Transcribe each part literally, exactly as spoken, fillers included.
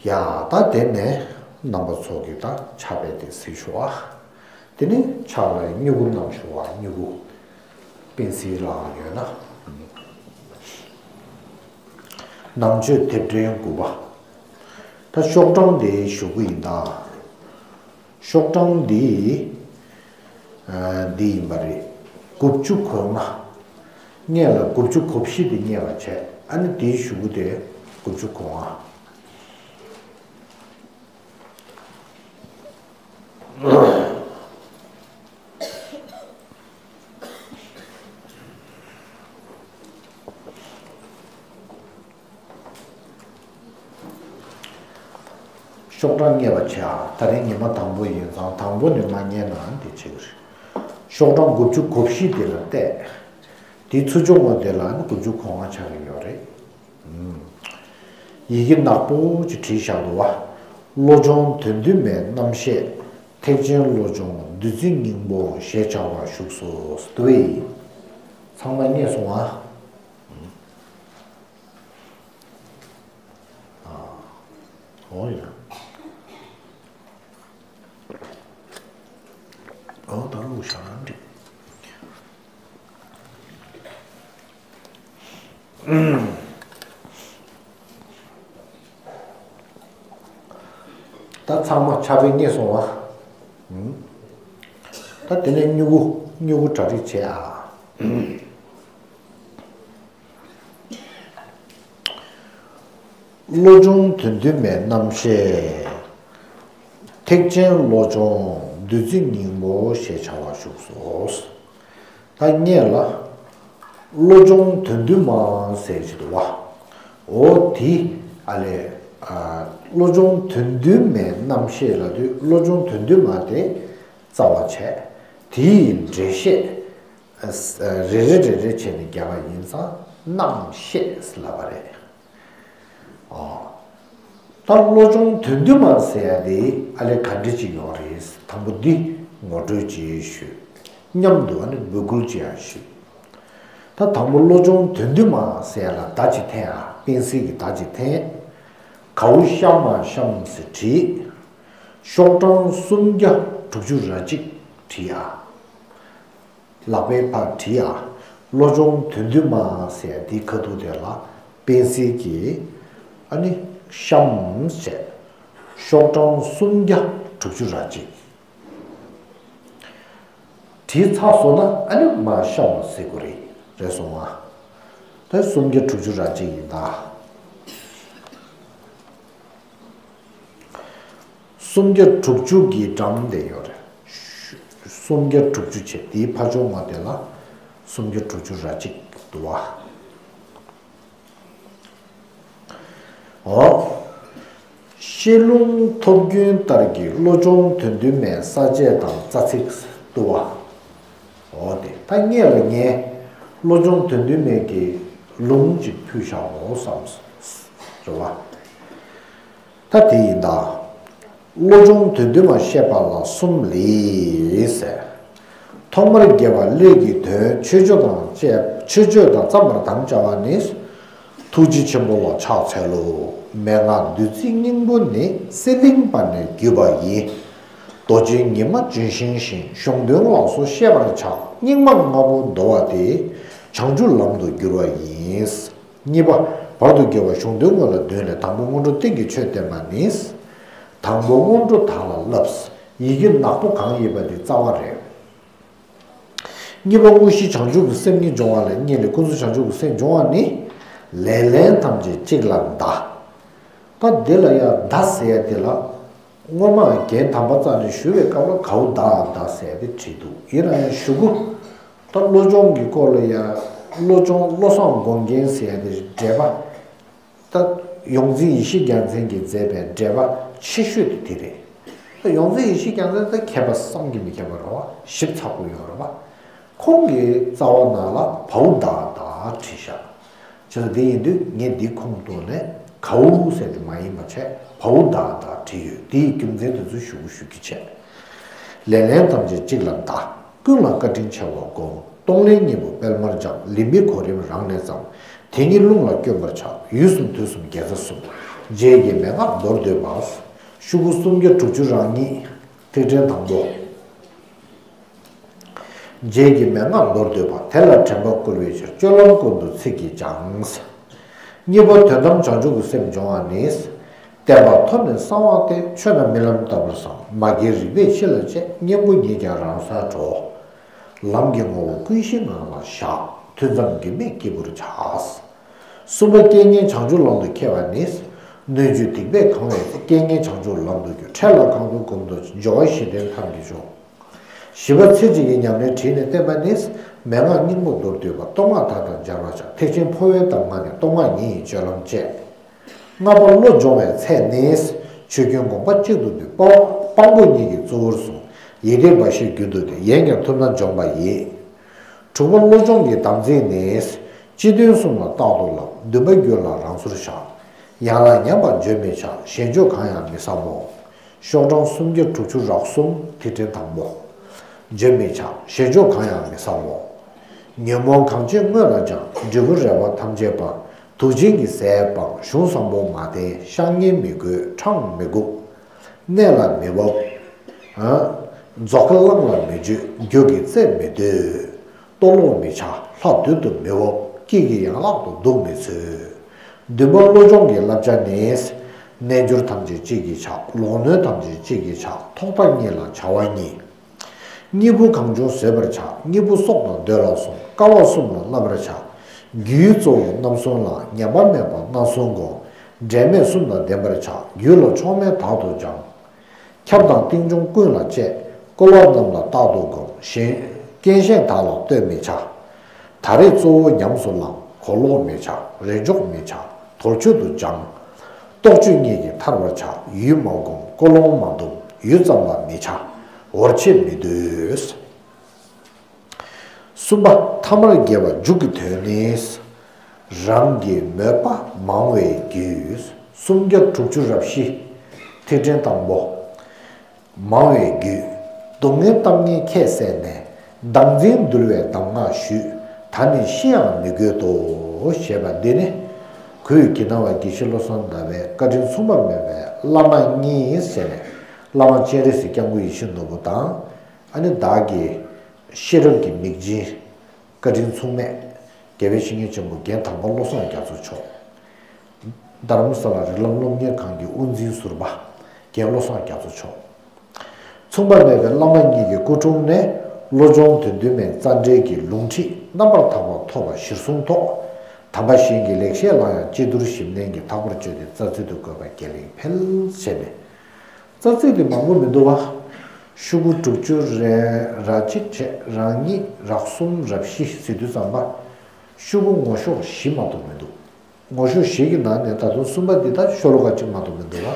ཡ་ད་དེ་ནས་རྣམ་པ་ཚོ་གི་ད་ཕྱག་དཔེ་དེ་གཟིགས་ཤོག་ཨ། དེ་ནས་ཕྱག་ལ་སྨྱུ་གུ་བསྣམས་ཤོག་ཨ། སྨྱུ་གུ་པེན་སིལ་ལའང་ཡོད་ན། ནང་ཆོས་དེབ་ཕྲེང་དགུ་པ། ད་ཤོག་གྲངས་དེ་ཞུ་གི་ཡིན་ད། ཤོག་གྲངས་འདི། ཨ། འདི་ཡིན་པ་རེད། དགུ་བཅུ་གོ་ལྔ། སྔོན་ལ་དགུ་བཅུ་གོ་བཞི་དེ་རྙེད་པ་བྱས། ཨ་ནི་དེའི་གཞུག་གུ་དེ་དགུ་བཅུ་གོ་ལྔ། ཤོག་གྲངས་རྙེད་པ་བྱས་ཨ། ད་རིང་ཉི་མ་དང་པོ་ཡིན་ཙང་དང་པོ་ནས་མ་རྙེད་ན་དེ་བྱེད་ཀྱི་རེད། ཤོག་གྲངས་དགུ་བཅུ་གོ་བཞི་དེ་ལ་བལྟས། དེའི་ཚུར་ཕྱོགས་ངོས་དེ་ལ་ནི་དགུ་བཅུ་གོ་ལྔ་ཆགས་ཀྱི་ཡོད་རེད། ཡི་གེ་ནག་པོ་ཅིག་བྲིས་བཞག་འདུག་བ། བློ་སྦྱོང་དོན་བསྡུས་མའི་རྣམ་བཤད། ཐེག་ཆེན་བློ་སྦྱོང་བདུད་རྩི་སྙིང་པོ་ཞེས་བྱ་བ་བཞུགས་སོ། འདུག་བས། ཚང་མ་རྙེད་སོང་ཨ། ཨ། འོ་ཡ། འོ་ད་ལུགས་བཞག་ན་འགྲིག་ད་ཚང་མ་ཕྱག་དཔེ་རྙེད་སོང་བ། ད་དེ་ནས་སྨྱུ་གུ་སྨྱུ་གུ་གྲ་སྒྲིག་བྱེད་ཨ། བློ་སྦྱོང་དོན་བསྡུས་མའི་རྣམ་བཤད། ཐེག་ཆེན་བློ་སྦྱོང་བདུད་རྩི་སྙིང་པོ་ཞེས་བྱ་བ་བཞུགས་སོ། ད་སྔོན་ལ་བློ་སྦྱོང་དོན་བསྡུས་མ་ཟེར་གྱི་འདུག་བ། འོ་དེ་ཨ་ལས། བློ་སྦྱོང་དོན་བསྡུས་མའི་རྣམ་བཤད་ལབ་དུས་བློ་སྦྱོང་དོན་བསྡུས་མ་དེ་རྩ་བ་བྱས། དེའི་འགྲེལ་བཤད་རེ་རེ་རེ་རེ་བྱས་ནས་རྒྱབ་པ་ཡིན་ཙང་རྣམ་བཤད་ལབ་པ་རེད། ཨོ། ད་བློ་སྦྱོང་དོན་བསྡུས་མ་ཟེར་ཡ་དེ་ཨ་ལས་ག་འདྲ་ཅིག་ཡོད་རེད། དང་པོ་འདི་ངོ་སྤྲོད་ཅིག་ཞུས། མཉམ་དུ་ཨ་ནི་འབོད་སྐུལ་ཅིག་ཡང་ཞུས། ད་དང་པོ་བློ་སྦྱོང་དོན་བསྡུས་མ་ཟེར་ཡ་ལ་བརྡ་ཅིག་འཐེན་ཨ། པེན་སིལ་གྱི་བརྡ་ཅིག་འཐེན། གའུ་ཤ་མ་ཤམ་ཟེར་བྲིས། ཤོག་གྲངས་སུམ་བརྒྱ་དྲུག་ཅུ་ར་གཅིག་བྲིས་ཨ། ལག་པས་ཕར་བྲིས་ཨ། བློ་སྦྱོང་དོན་བསྡུས་མ་ཟེར་དེའི་ཁ་ཐུག་དེ་ལ་པེན་སིལ་གྱིས་ཨ་ནི་ཤམ་ཟེར། ཤོག་གྲངས་སུམ་བརྒྱ་དྲུག་ཅུ་ར་གཅིག་བྲིས་ཚར་སོང་ན་ཨ་ནི་མ་ཤམ་ཟེར་དགོས་རེད། རེད་སོང་ཨ། ད་སུམ་བརྒྱ་དྲུག་ཅུ་ར་གཅིག་ཡིན་ད། སུམ་བརྒྱ་དྲུག་ཅུ་གི་འགྲམ་དེ་ཡོད་རེད། སུམ་བརྒྱ་དྲུག་ཅུ་བྱས་དེའི་ཕར་ཕྱོགས་ངོས་དེ་ལ་སུམ་བརྒྱ་དྲུག་ཅུ་ར་གཅིག་འདུག་བ། འོ། བཤད་ལུང་ཐོབ་རྒྱུན་ལྟར་གྱི་བློ་སྦྱོང་དོན་བསྡུས་མའི་ས་བཅད་དང་རྩ་ཚིག་འདུག་བ། འོ་དེ་ད་སྔོན་ལ་ངས་བློ་སྦྱོང་དོན་བསྡུས་མའི་གི་ལུང་ཅིག་ཕུལ་བཞག་འོ་བསམས། རེད་བ། ད་དེ་ཡིན་ད། བློ་སྦྱོང་དོན་བསྡུས་མ་བཤད་པ་ལ་གསུམ་ལས་ཟེར། ཐོག་མར་དགེ་བ་ཀླད་ཀྱི་དོན་མཆོད་བརྗོད་དང་བཅས་མཆོད་བརྗོད་དང་བརྩམ་པར་དམ་བཅའ་བ་ནི། ཐུགས་རྗེ་ཆེན་པོ་ལ་ཕྱག་འཚལ་ལོ། མན་ངག་བདུད་རྩིའི་སྙིང་པོ་ནི། གསེར་གླིང་པ་ནས་བརྒྱུད་པ་ཡིན། རྡོ་རྗེ་ཉི་མ་ལྗོན་ཤིང་བཞིན། གཞུང་དོན་ལ་སོགས་ཤེས་པར་བྱ། སྙིགས་མ་ལྔ་པོ་འདོར་བ་སྟེ། བྱང་ཆུབ་ལམ་དུ་བསྒྱུར་བ་ཡིན། གཉིས་པ། བར་དུ་དགེ་བ་གཞུང་དོན་དངོས་ལ་འདུན་ལས། དང་པོ་སྔོན་འགྲོ་རྟེན་གྱི་ཆོས་བསྟན་པ་ནི། དང་པོ་སྔོན་འགྲོ་དག་ལ་བསླབ། ཡི་གེ་ནག་པོ་གང་ཡིན་པ་དེ་རྩ་བ་རེད། གཉིས་པ་དངོས་གཞི་བྱང་ཆུབ་ཀྱི་སེམས་ཉིད་སྦྱོང་བ་ལས། སྔོན་ལ་ཀུན་རྫོབ་བྱང་ཆུབ་ཀྱི་སེམས་སྦྱོང་བ་ནི། ལས་ལན་ཐམས་ཅད་གཅིག་ལ་བཟླ། ད་འདི་ལ་ཡང་བཟླ་ཟེར་ཡ་དེ་ལ། སྔོན་མ་རྒན་དམ་པ་རྩ་ནས་ཞུ་བའི་སྐབས་ལ་གའུ་བཟླ་བཟླ་ཟེར་ཏེ་བྲིས་འདུག་ཡིན་ན་ཡང་གཞུག་གུ། ད་བློ་སྦྱོང་གི་སྐོར་ལ་ཡང་བློ་སྦྱོང་བློ་བཟང་དགོངས་རྒྱན་ཟེར་ཏེ་འགྲེལ་པ། ད་ཡོངས་འཛིན་ཡེ་ཤེས་རྒྱལ་མཚན་གྱིས་མཛད་པའི་འགྲེལ་པ་ཆེ་ཤོས་དེ་དེ་རེད། ད་ཡོངས་འཛིན་ཡེ་ཤེས་རྒྱལ་མཚན་ད་མཁས་པ་བསམ་གྱིས་མི་ཁྱབ་པ་རེད་བ། ཞིབ་ཚགས་པོ་ཡོད་རེད་བ། ཁོང་གི་རྩ་བ་ནང་ལ་བའུ་ད་བཟླ་བྲིས་བཞག་བྱས་ཙང་དེ་ཡིན་དུས་ངས་འདི་ཁུངས་གཏུགས་ནས་གའུ་ཟེར་དེ་མ་ཡིན་པ་བྱས་བའུ་ད་བཟླ་བྲིས་ཡོད། དེ་ཡི་རྒྱུ་མཚན་དེ་ཚོ་ཞུ་ཞུ་གི་བྱས། ལས་ལན་ཐམས་ཅད་གཅིག་ལ་བཟླ། ཀུན་ལ་བཀའ་དྲིན་ཆེ་བ་བསྒོམ། གཏོང་ལེན་གཉེན་པོ་སྤེལ་མར་སྦྱང་། ལེན་པའི་གོ་རིམ་རང་ནས་བརྩམ། དེ་ཉིད་རླུང་ལ་བསྐྱོན་པར་བྱ། ཡུལ་གསུམ་དུས་གསུམ་དགེ་རྩ་གསུམ། རྗེས་ཀྱི་མན་ངག་མདོར་བསྡུས་པ། ཤོག་གུ་སུམ་བརྒྱ་དྲུག་ཅུ་རེ་གཉིས། ཐིག་ཕྲེང་དང་པོ། རྗེས་ཀྱི་མན་ངག་མདོར་བསྡུས་པ། དེ་ལ་དྲན་པ་བསྐུལ་བའི་ཕྱིར། སྤྱོད་ལམ་ཀུན་ཏུ་ཚིག་གིས་ཀྱང་། གཉིས་པ་དོན་དམ་བྱང་ཆུབ་ཀྱི་སེམས་སྦྱོང་བ་ནི། བསྟན་པ་ཐོབ་ནས་གསང་བ་སྟེ། ཆོས་རྣམས་རྨི་ལམ་ལྟ་བུར་བསམ། མ་སྐྱེས་རིག་པས་ཕྱི་ལ་དཔྱད། གཉེན་པོ་ཉིད་ཀྱང་རང་སར་གྲོལ། ལམ་གྱི་ངོ་བོ་ཀུན་ཤེས་ངང་ལ་བཞག། ཐུན་མཚམས་དགེ་མེད་སྐྱེས་བུར་བྱ། གསུམ་པ་རྐྱེན་ངན་བྱང་ཆུབ་ལམ་དུ་ཁྱེར་བ་ནི། སྣོད་བཅུད་སྡིག་པས་གང་བའི་ཚེ། རྐྱེན་ངན་བྱང་ཆུབ་ལམ་དུ་རྒྱུག། འཕྲལ་ལ་གང་དུ་གོམས་འདུ་བྱེད། སྦྱོར་བ་བཞི་ལྡན་ཐབས་ཀྱིས་སྦྱོང་། བཞི་པ་ཚེ་གཅིག་གི་ཉམས་ལེན་བྲིས་ནས་བསྟན་པ་ནི། མན་ངག་སྙིང་པོ་མདོར་བསྡུས་པ། གཏོར་མ་མཐའ་དག་སྦྱར་བར་བྱ། ཐེག་ཆེན་འཕོ་བའི་གདམས་ངག་ནི། གཏོར་མ་ཉིད་ཡིན་སྤྱོད་ལམ་བཅས། ལྔ་པ་བློ་སྦྱོང་བའི་ཚད་ནི། ཆོས་ཀུན་དགོངས་པ་གཅིག་ཏུ་བསྡུས། དཔང་དཔང་པོ་ཉིད་ཀྱིས་གཙོ་བོར་བཟུང་། ཡིད་བདེ་འབའ་ཞིག་རྒྱུན་དུ་བསྟེན། ཡིན་ཀྱང་ཐུབ་ན་སྦྱོང་བ་ཡིས། དྲུག་པ་བློ་སྦྱོང་གི་དམ་ཚིག་ནི། སྤྱི་དོན་གསུམ་ལ་རྟག་ཏུ་བསླབ། འདུན་པ་རྒྱུད་ལ་རང་སོར་བཞག། ཡང་ལ་ཉམས་པ་བརྗོད་མི་བྱ། ཞེན་སྤྱོད་གང་ཡང་མི་བསམ་མོ། ཤོག་གྲངས་སུམ་བརྒྱ་དྲུག་ཅུ་རེ་གསུམ། ཐིག་ཕྲེང་དང་པོ། བརྗོད་མི་བྱ། ཞེན་སྤྱོད་གང་ཡང་མི་བསམ་མོ། ཉོན་མོངས་གང་ཆེ་སྔོན་ལ་སྦྱང་། འབྲས་བུ་རེ་བ་ཐམས་ཅད་སྤང་། དུག་ཅན་གྱི་ཟས་སྤང་། གཞུང་བཟང་པོ་མ་བསྟེན། བཤགས་ཉེས་མི་དགོས། འཕྲང་མི་སྒུག། གནས་ལ་མི་བབ། ཨ། རྫོགས་ཁ་བླངས་ལ་མི་སྤྱོད། རྒྱུ་གི་རྩེ་མི་འདོད། གཏོར་བརླག་མི་བྱ། ལྷ་བདུད་དུ་མི་འོབ། སྐྱིད་ཀྱི་ཡན་ལག་ཏུ་འདུག་མི་འཚོལ། བདུན་པ་བློ་སྦྱོང་གི་བསླབ་བྱ་ནི། རྣལ་འབྱོར་ཐམས་ཅད་གཅིག་གིས་བྱ། ལོག་གནོན་ཐམས་ཅད་གཅིག་གིས་བྱ། ཐོག་མཐའ་གཉིས་ལ་བྱ་བ་གཉིས། གཉིས་པོ་གང་བྱུང་བཟོད་པར་བྱ། གཉིས་པོ་སྲོག་དང་འདོད་ལ་སོགས། དཀའ་བ་གསུམ་ལ་བསླབ་པར་བྱ། རྒྱུའི་གཙོ་བོ་རྣམ་གསུམ་ལ། ཉམས་པ་མེད་པར་རྣམ་གསུམ་བསྒོམ། འབྲལ་མེད་གསུམ་དང་ལྡན་པར་བྱ། རྒྱུད་ལ་མཆོག་དམན་དག་ཏུ་སྦྱང་། ཁྱབ་དང་རྟིང་འབྱུང་ཀུན་ལ་དཔྱད། བསྐུལ་བ་རྣམས་ལ་རྟག་ཏུ་སྒོམ། གཞན་རྐྱེན་གཞན་དག་ལ་ལྟོས་མི་བྱ། ད་རེས་གཙོ་བོ་ཉམས་སུ་བླང་། གོ་ལོག་མི་བྱ། རེས་འཇོག་མི་བྱ། དོར་ཆུད་དུ་སྦྱང་། རྟོག་དཔྱོད་གཉིས་ཀྱིས་ཐར་བར་བྱ། ཡུལ་མ་བསྒོམ། ཀུན་སློང་མ་སྡོམ། ཡུད་ཙམ་ལ་མི་བྱ། འོར་ཆེད་མི་འདོད། གསུམ་པ་ཐ་མར་དགེ་བ་མཇུག་གི་དོན་ནི། རང་གི་མོས་པ་མང་བའི་རྒྱུ། སུམ་བརྒྱ་དྲུག་ཅུ་རེ་བཞི། ཐིག་ཕྲེང་དང་པོ། མང་བའི་རྒྱུ། སྡུག་བསྔལ་གཏམ་ངན་ཁྱད་བསད་ནས། བདག་འཛིན་འདུལ་བའི་གདམས་ངག་ཞུས། ད་ནི་ཤི་ཡང་མི་དགོས་དོ། ཞེས་པ་འདི་ནི། གུས་ཀྱི་སྣང་བ་དགེ་བཤེས་བློ་བཟང་ཟླ་བའི་བཀའ་དྲིན་མཚུངས་པ་མེད་པའི་བླ་མ་གཉིས་ཟེར་ནས། བླ་མ་སྤྱན་རས་གཟིགས་སྐྱབས་མགོན་ཡིད་བཞིན་ནོར་བུ་དང་། ཨ་ནི་བདག་གི་ཤེས་རབ་ཀྱི་མིག་སྦྱིན། བཀའ་དྲིན་མཚུངས་མེད། རྒྱལ་བའི་བཤེས་གཉེན་ཆེན་པོ་རྒན་དམ་པ་བློ་བཟང་རྒྱ་མཚོ་མཆོག། རྡ་རམ་ས་ལ་རིགས་ལམ་སློབ་གཉེར་ཁང་གི་དབུ་འཛིན་ཟུར་པ་རྒན་བློ་བཟང་རྒྱ་མཚོ་མཆོག། མཚུངས་པ་མེད་པའི་བླ་མ་གཉིས་ཀྱི་སྐུ་དྲུང་ནས། བློ་སྦྱོང་དོན་བདུན་མའི་རྩ་འགྲེལ་གྱི་ལུང་ཁྲིད་རྣམ་པར་དག་པ་ཐོབ་པ་གཞིར་བཟུང་ཐོག། དམ་པ་གཞན་གྱི་ལེགས་བཤད་ལ་ཡང་ཅི་བསྡུར་ཞིབ་ནན་གྱིས་དག་པར་དཔྱད་དེ་རྩ་ཚིག་ཏུ་བཀོད་པ་དགེ་ལེགས་འཕེལ་བྱས་ནས། རྩ་ཚིག་དེ་མང་པོ་མི་འདུག་བ། ཤོག་གུ་དྲུག་ཅུ་རེ་རེ་གཅིག་བྱས། རེ་གཉིས། རེ་གསུམ། རེ་བཞི་ཟེར་དུས་ཙམ་པ། ཤོག་གུ་ངོ་ཤོག་བཞི་མ་གཏོགས་མི་འདུག། ངོ་ཤོག་བཞི་གི་ནང་ནས་ད་དུང་གསུམ་པ་འདི་དག་ཤོ་ལོ་ཀ་གཅིག་མ་གཏོགས་མི་འདུག་བ།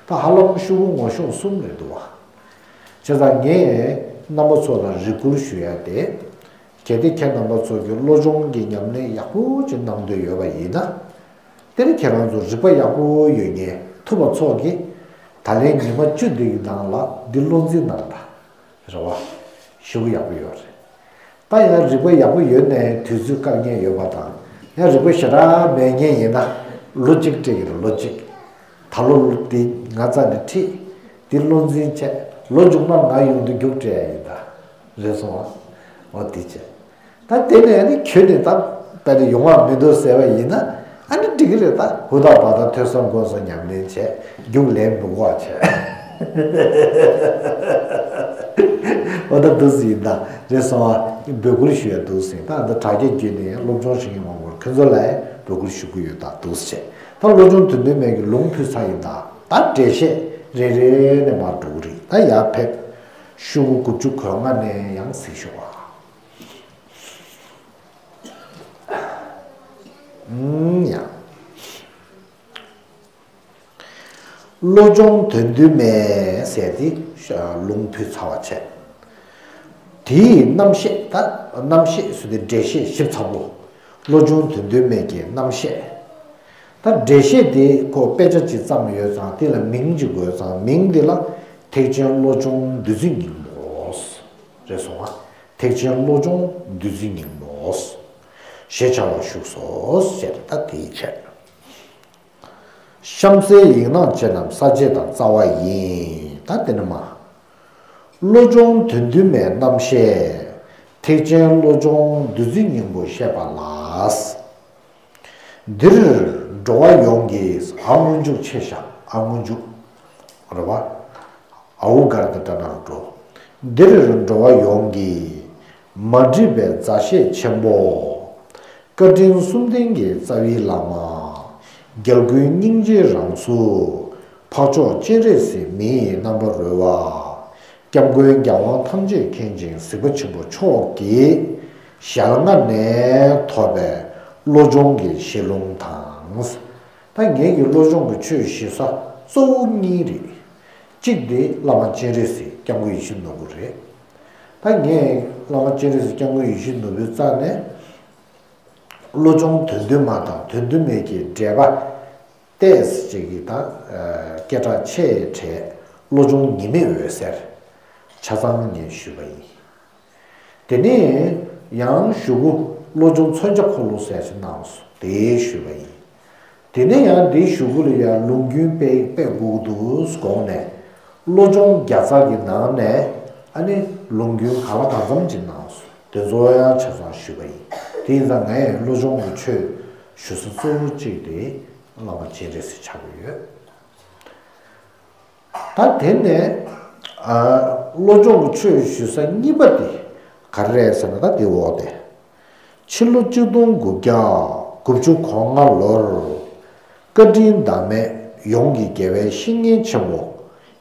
ད་ཧ་ལམ་ཤོག་གུ་ངོ་ཤོག་གསུམ་རེད་འདུག་བ། བྱས་ཙང་ངས་རྣམ་པ་ཚོ་ལ་རེ་སྐུལ་ཞུ་ཡ་དེ། གལ་ཏེ་ཁྱེད་རྣམ་པ་ཚོ་གི་བློ་སྦྱོང་གི་ཉམས་ལེན་ཡག་པོ་ཅིག་གནང་འདོད་ཡོད་པ་ཡིན་ན། དེ་ནི་ཁྱེད་རང་ཚོ་རིག་པ་ཡག་པོ་ཡོད་མཁན་ཐུབ་པ་ཚོ་གིས་ད་ལན་ཉི་མ་བཅུ་འདི་གི་ནང་ལ་འདི་བློ་འཛིན་གནང་དང་། རེད་བ། ཞེ་པོ་ཡག་པོ་ཡོད་རེད། ད་ཡང་རིག་པ་ཡག་པོ་ཡོད་ནའི་དུས་ཚོད་དཀའ་ངལ་ཡོད་པ་དང་། ཡང་རིག་པ་ཞེ་དྲག་མེད་མཁན་ཡིན་ན་ལོ་གཅིག་སྤྲད་ཀྱི་རེད། ལོ་གཅིག། ད་ལོ་འདི་ང་རྩ་ནས་ཁྲིད། འདི་བློ་འཛིན་བྱས། ལོ་མཇུག་ན་ང་ཡོང་དུས་རྒྱུགས་སྤྲད་ཡ་ཡིན་ད། རེད་སོང་བ། འོ་འདི་བྱས། ད་དེ་ནས་ནི་ཁྱོད་ནི་ད་དཔེ་དེ་ཡོང་བ་མི་འདུག་ཟེར་བ་ཡིན་ན། ཨ་ནི་འགྲིག་གི་རེད། ད་ཧུར་ཐག་བ་དང་ཐོས་བསམ་སྒོམ་གསུམ་ཉམས་ལེན་བྱས། རྒྱུགས་ལེན་མི་དགོས་པ་བྱས། འོ་ད་འདུག་སེ་ཡིན་ད། རེད་སོང་བ། འབོད་སྐུལ་ཞུ་ཡ་འདུག་སེ། ད་ད་དྲ་རྒྱ་བརྒྱུད་ནས་སློབ་སྦྱོང་བྱེད་མཁན་མང་པོར་ཁྱོད་ཚོ་ལ་འབོད་སྐུལ་ཞུ་གི་ཡོད། ད་འདུག་སེ་བྱས། ད་བློ་སྦྱོང་དོན་བདུན་མའི་གི་ལུང་ཕུལ་ཚར་ཡིན་ད། ད་འགྲེལ་བཤད་རེ་རེ་ནས་མར་འགྲོ་གི་རེད། ད་ཡར་ཕེབས། ཤོག་གུ་དགུ་བཅུ་གོ་ལྔ་ནས་ཡང་གཟིགས་ཤོག་ཨ། ཨུམ། ཡ། བློ་སྦྱོང་དོན་བདུན་མའི་ཟེར་དེ་ལུང་ཕུལ་ཚར་བ་བྱས། དེའི་རྣམ་བཤད། ད་རྣམ་བཤད་ཟེར་དེ་འགྲེལ་བཤད་ཞིབ་ཚགས་པོ། བློ་སྦྱོང་དོན་བདུན་མའི་གི་རྣམ་བཤད། ད་འགྲེལ་བཤད་དེ་ཁོ་དཔེ་ཆ་གཅིག་བརྩམས་ཡོད་ཙང་དེ་ལ་མིང་གཅིག་དགོས་ཙང་། མིང་དེ་ལ་ཐེག་ཆེན་བློ་སྦྱོང་བདུད་རྩི་སྙིང་པོ། རེད་སོང་ང་། ཐེག་ཆེན་བློ་སྦྱོང་བདུད་རྩི་སྙིང་པོ་ཞེས་བྱ་བ་བཞུགས་སོ་ཟེར། ད་དེའི་ཕྱིར། གཤམ་གསལ་ཡིག་ནག་ཅན་རྣམས་གསལ་བྱེད་དང་རྩ་བ་ཡིན། ད་དེ་ནི་མ། བློ་སྦྱོང་དོན་བདུན་མའི་རྣམ་བཤད། ཐེག་ཆེན་བློ་སྦྱོང་བདུད་རྩི་སྙིང་པོ་བཤད་པ་ལ། འདིར་འགྲོ་བ་ཡོངས་ཀྱི། ཨ་སྔོན་འཇུག་ཆེ་བཞག་ཨ་སྔོན་འཇུག་རེད་བ། ཨའུ་གར་དང་འདྲ་ན་འགྲོ། འདིར་འགྲོ་བ་ཡོངས་ཀྱི། མ་འདྲིས་པའི་མཛའ་བཤེས་ཆེན་པོ། བཀའ་དྲིན་གསུམ་ལྡན་གྱི་རྩ་བའི་བླ་མ། རྒྱལ་ཀུན་སྙིང་རྗེའི་རང་གཟུགས། འཕགས་མཆོག་སྤྱན་རས་གཟིགས་མི་ཡི་རྣམ་པར་རོལ་བ། སྐྱབས་མགོན་རྒྱལ་དབང་ཐམས་ཅད་མཁྱེན་ཅིང་གཟིགས་པ་ཆེན་པོ་མཆོག་གི་ཞལ་སྔ་ནས་ཐོབ་པའི་བློ་སྦྱོང་གི་བཞེད་ལུང་དང་། ད་ངེད་ཀྱི་བློ་སྦྱོང་གི་ཆོས་ཞུ་ས་གཙོ་བོ་གཉིས་རེད། གཅིག་དེ་བླ་མ་སྤྱན་རས་གཟིགས་སྐྱབས་མགོན་ཡིད་བཞིན་ནོར་བུ་རེད། ད་ངས་བླ་མ་སྤྱན་རས་གཟིགས་སྐྱབས་མགོན་ཡིད་བཞིན་ནོར་བུའི་རྩ་ནས། བློ་སྦྱོང་དོན་བདུན་མ་དང་དོན་བདུན་མའི་གི་འགྲེལ་པ་ཏོག་ཙམ་ཅིག་གི་ད་སྐད་གྲགས་ཆེ་གྲས་བློ་སྦྱོང་ཉི་མའི་འོད་ཟེར་ཆ་ཚང་ངས་ཞུས་པ་ཡིན། དེ་ནས་ཡང་གཞུག་གུ་བློ་སྦྱོང་མཚོན་ཆ་འཁོར་ལོ་ཟེར་ཞིག་གནང་སོང་། དེ་ཞུས་པ་ཡིན། དེ་ནས་ཡང་འདིའི་གཞུག་གུ་ལ་ཡང་ལུང་རྒྱུན་དཔེ་དཔེ་དགུ་འདུག་དགོངས་ནས། བློ་སྦྱོང་བརྒྱ་རྩ་གི་ནང་ནས་ཨ་ནི་ལུང་རྒྱུན་ག་ལ་གང་འཚམ་ཅིག་གནང་སོང་། དེ་ཚོ་ཡང་ཆ་ཚང་ཞུས་པ་ཡིན། དེ་ཡིན་ཙང་ངས་བློ་སྦྱོང་གི་ཆོས་ཞུ་ས་གཙོ་བོ་གཅིག་དེ་བླ་མ་སྤྱན་རས་གཟིགས་ཆགས་ཀྱི་ཡོད། ད་དེ་ནས་ཨ། བློ་སྦྱོང་གི་ཆོས་ཞུ་ས་གཉིས་པ་དེ་ག་རེ་རེད་ཟེར་ན། ད་དེ་འོག་དེ། ཕྱི་ལོ་གཅིག་སྟོང་དགུ་བརྒྱ་དགུ་བཅུ་གོ་ལྔ་ལོར། བཀའ་དྲིན་བདག་མེད་ཡོངས་ཀྱི་དགེ་བའི་བཤེས་གཉེན་ཆེན་པོ།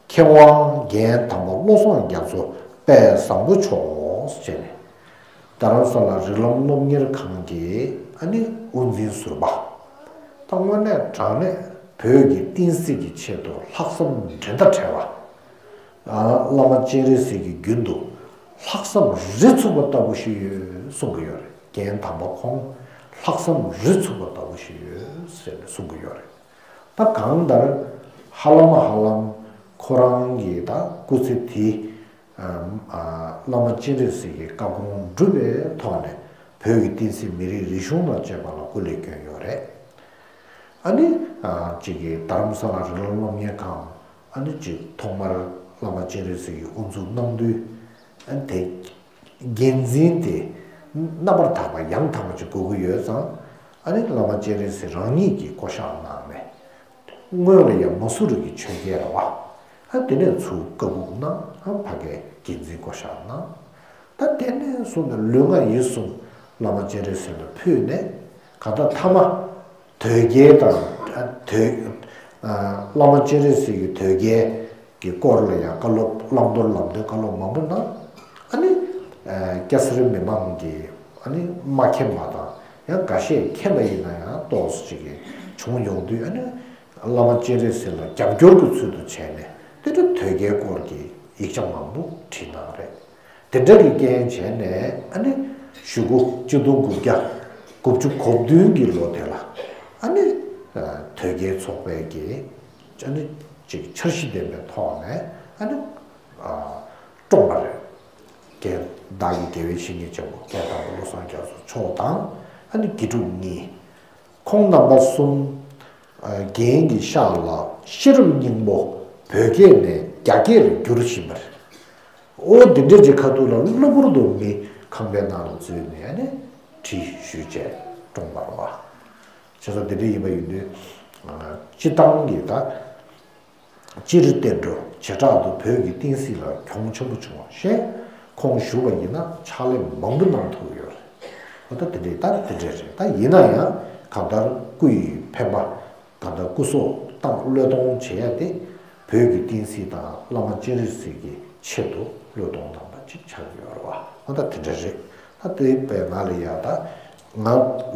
མཁས་དབང་རྒན་དམ་པ་བློ་བཟང་རྒྱ་མཚོ་དཔལ་བཟང་པོ་མཆོག་ཟེར་ནས། རྡ་རམ་ས་ལ་རིགས་ལམ་སློབ་གཉེར་ཁང་གི་ཨ་ནི་དབུ་འཛིན་ཟུར་པ། ད་དངོས་གནས་དྲང་གནས་བོད་ཀྱི་བསྟན་སྲིད་ཀྱི་ཆེད་དུ་ལྷག་བསམ་འགྲན་ཟླ་བྲལ་བ། ཨ། བླ་མ་སྤྱན་རས་གཟིགས་ཀྱི་རྒྱུན་དུ་ལྷག་བསམ་རི་ཚུགས་པ་ལྟ་བུ་ཞིག་ཡོད་གསུང་གི་ཡོད་རེད། རྒན་དམ་པ་ཁོང་ལྷག་བསམ་རི་ཚུགས་པ་ལྟ་བུ་ཞིག་ཡོད་ཟེར་ནས་གསུང་གི་ཡོད་རེད། ད་གང་ལྟར་ཧ་ལམ་ཧ་ལམ་ཁོ་རང་གི་ད་སྐུ་ཚེ་དེ་ཨ། ཨ། བླ་མ་སྤྱན་རས་གཟིགས་ཀྱི་བཀའ་དགོངས་བསྒྲུབས་པའི་ཐོག་ནས་བོད་ཀྱི་བསྟན་སྲིད་མི་རིགས་རིག་གཞུང་དང་བཅས་པ་ལ་སྐུ་ལས་བསྐྱོན་ཡོད་རེད། ཨ་ནི་ཨ། གཅིག་གིས་རྡ་རམ་ས་ལ་རིགས་ལམ་སློབ་གཉེར་ཁང་། ཨ་ནི་གཅིག་ཐོག་མར་བླ་མ་སྤྱན་རས་གཟིགས་ཀྱིས་དབུ་འཛུགས་གནང་དུས། ཨ་ནི་དེ་འགན་འཛིན་དེ་རྣམ་པར་དག་པ་ཡང་དག་པ་ཅིག་དགོས་ཀྱི་ཡོད་ཙང་། ཨ་ནི་བླ་མ་སྤྱན་རས་གཟིགས་རང་ཉིད་ཀྱིས་བསྐོ་བཞག་གནང་ནས། སྔོན་ལ་ཡང་མ་སུ་རི་གི་ཆོས་རྒྱལ་རེད་བ། ཨ། དེ་ནས་ཚུར་བཀའ་འགུག་གནང་། ཨ། ཕ་གིའི་འགན་འཛིན་བསྐོ་བཞག་གནང་། ད་དེ་ནས་བཟུང་ནས་ལུས་ངག་ཡིད་གསུམ་བླ་མ་སྤྱན་རས་གཟིགས་ལ་ཕུལ་ནས། གང་ལྟར་མཐའ་མ་དོལ་རྒྱལ་དང་། ཨ། དོལ། ཨ། བླ་མ་སྤྱན་རས་གཟིགས་ཀྱི་དོལ་རྒྱལ་གྱི་སྐོར་ལ་ཡང་བཀའ་སློབ། བླང་དོར་ལམ་སྟོན་བཀའ་སློབ་མང་པོ་གནང་། ཨ་ནི་ཨ། སྐྱ་སེར་མི་མང་གིས་ཨ་ནི་མ་མཁྱེན་པ་དང་། ཡང་འགའ་ཤས་མཁྱེན་པ་ཡིན་ན་ཡང་ཏོག་ཙམ་ཅིག་གིས་བྱུང་ཡོང་དུས། ཨ་ནི་བླ་མ་སྤྱན་རས་གཟིགས་ལ་རྒྱབ་སྐྱོར་གྱི་ཚུལ་དུ་བྱས་ནས། དེ་འདྲ་དོལ་རྒྱལ་སྐོར་གྱི་ཡིག་ཆ་མང་པོ་བྲིས་གནང་རེད། དེ་འདྲ་གི་རྐྱེན་བྱས་ནས། ཨ་ནི་གཞུག་གུ་གཅིག་སྟོང་དགུ་བརྒྱ་དགུ་བཅུ་གོ་བདུན་གྱི་ལོ་དེ་ལ། ཨ་ནི་ཨ། དོལ་རྒྱལ་ཚོགས་པའི་གི། ཨ་ནི་ཅིག་འཆར་གཞི་ལྡན་པའི་ཐོག་ནས། ཨ་ནི་ཨ། བཀྲོངས་པ་རེད། རྒན། བདག་གི་དགེ་བའི་བཤེས་གཉེན་ཆེན་པོ་རྒན་དམ་པ་བློ་བཟང་རྒྱ་མཚོ་མཆོག་དང་། ཨ་ནི་དགེ་ཕྲུག་གཉིས། ཁོང་རྣམ་པ་གསུམ། ཨ། རྒན་གྱི་ཤག་ལ་ཤེས་རབ་སྙིང་པོ་བོད་སྐད་ནས་རྒྱ་སྐད་ལ་བསྒྱུར་བཞིན་པ་རེད། ཨོ། འདི་འདྲ་ཅིག་ཁ་ཐུག་ལ་གློ་བུར་དུ་མི་ཁང་པའི་ནང་ལ་འཛུལ་ནས། ཨ་ནི་གྲི་གཞུས་བྱས་བཀྲོངས་པ་རེད་བ། བྱས་ཙང་དེ་འདྲ་ཡིན་པ་ཡིན་དུས། ཨ། སྤྱིར་བཏང་གི་ད། སྤྱིར་བསྟན་འགྲོ་བྱེ་བྲག་ཏུ་བོད་ཀྱི་བསྟན་སྲིད་ལ་གྱོང་ཆེན་པོ་བྱུང་བ་ཞེས། ཁོང་བཞུགས་པ་ཡིན་ན་ཕྱག་ལས་མང་པོ་གནང་ཐུབ་ཡོད་རེད། འོ། ད་དེ་འདྲའི་ད་དེ་འདྲ་རེད། ད་ཡིན་ན་ཡང་གང་ལྟར་སྐུ་ཡི་འཕེན་པ། གང་ལྟར་སྐུ་སྲོག་བཏང་། བློས་གཏོང་བྱེད་ཡ་དེ་བོད་ཀྱི་བསྟན་སྲིད་དང་བླ་མ་སྤྱན་རས་གཟིགས་ཀྱི་ཆེད་དུ་བློས་གཏོང་གནང་བ་ཅིག་ཆགས་ཡོད་རེད་བ། འོ། ད་དེ་འདྲ་རེད། ད་དེ་བས་ང་ལ་ཡ། ད་ང་